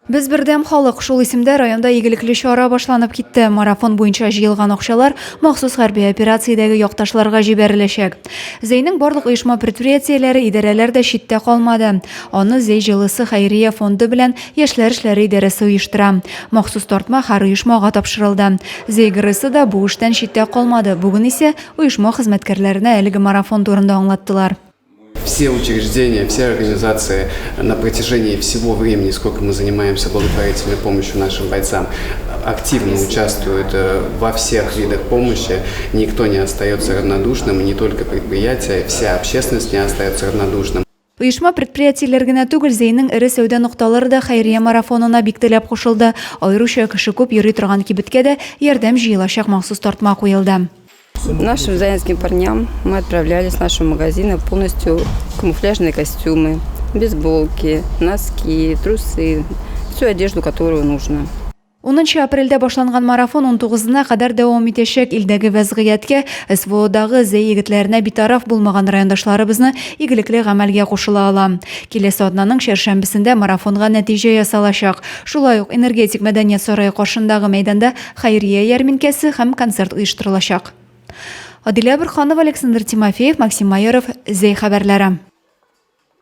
Без бердәм халык, шул исемдә районда игелекле чара башланып китте. Марафон буенча җыелган акчалар махсус хәрби операциядәге якташларга җибәреләчәк. Зәйнең барлык оешма-предприятиеләре, идарәләр дә читтә калмады. Аны Зәй җылысы хәйрия фонды белән Яшьләр эшләре идарәсе оештыра. Махсус тартма һәр оешмага тапшырылды. Зәй ГРЭСы да бу эштән читтә калмады. Бүген исә оешма хезмәткәрләренә әлеге марафон турында аңлаттылар. Все учреждения, все организации на протяжении всего времени, сколько мы занимаемся благотворительной помощью нашим бойцам, активно участвуют э, во всех видах помощи. Никто не остается равнодушным, не только предприятия, вся общественность не остается равнодушным. Оешма-предприятиеләр генә түгел, Зәйнең эре сәүдә нокталары да хәйрия марафонына бик теләп кушылды. Аеруча кеше күп йөри торган кибеткә дә ярдәм җыелачак махсус тартма куелды. Нашим заинским парням мы отправляли с нашего магазина полностью камуфляжные костюмы, бейсболки, носки, трусы, всю одежду, которую нужно. Унынчы апрельдә башланган марафон унтугызына кадәр дәвам итәчәк. Илдәге вәзгыятькә, СВОдагы Зәй егетләренә битараф булмаган райондашларыбызны игелекле гамәлгә кушыла ала. Киләсе атнаның чәршәмбесендә марафонга нәтиҗә ясалачак. Шулай ук Энергетик мәдәният сарае каршындагы мәйданда хәйрия ярминкәсе һәм концерт оештырылачак. Адилә Борһанова, Александр Тимофеев, Максим Майоров, Зәй хәбәрләре.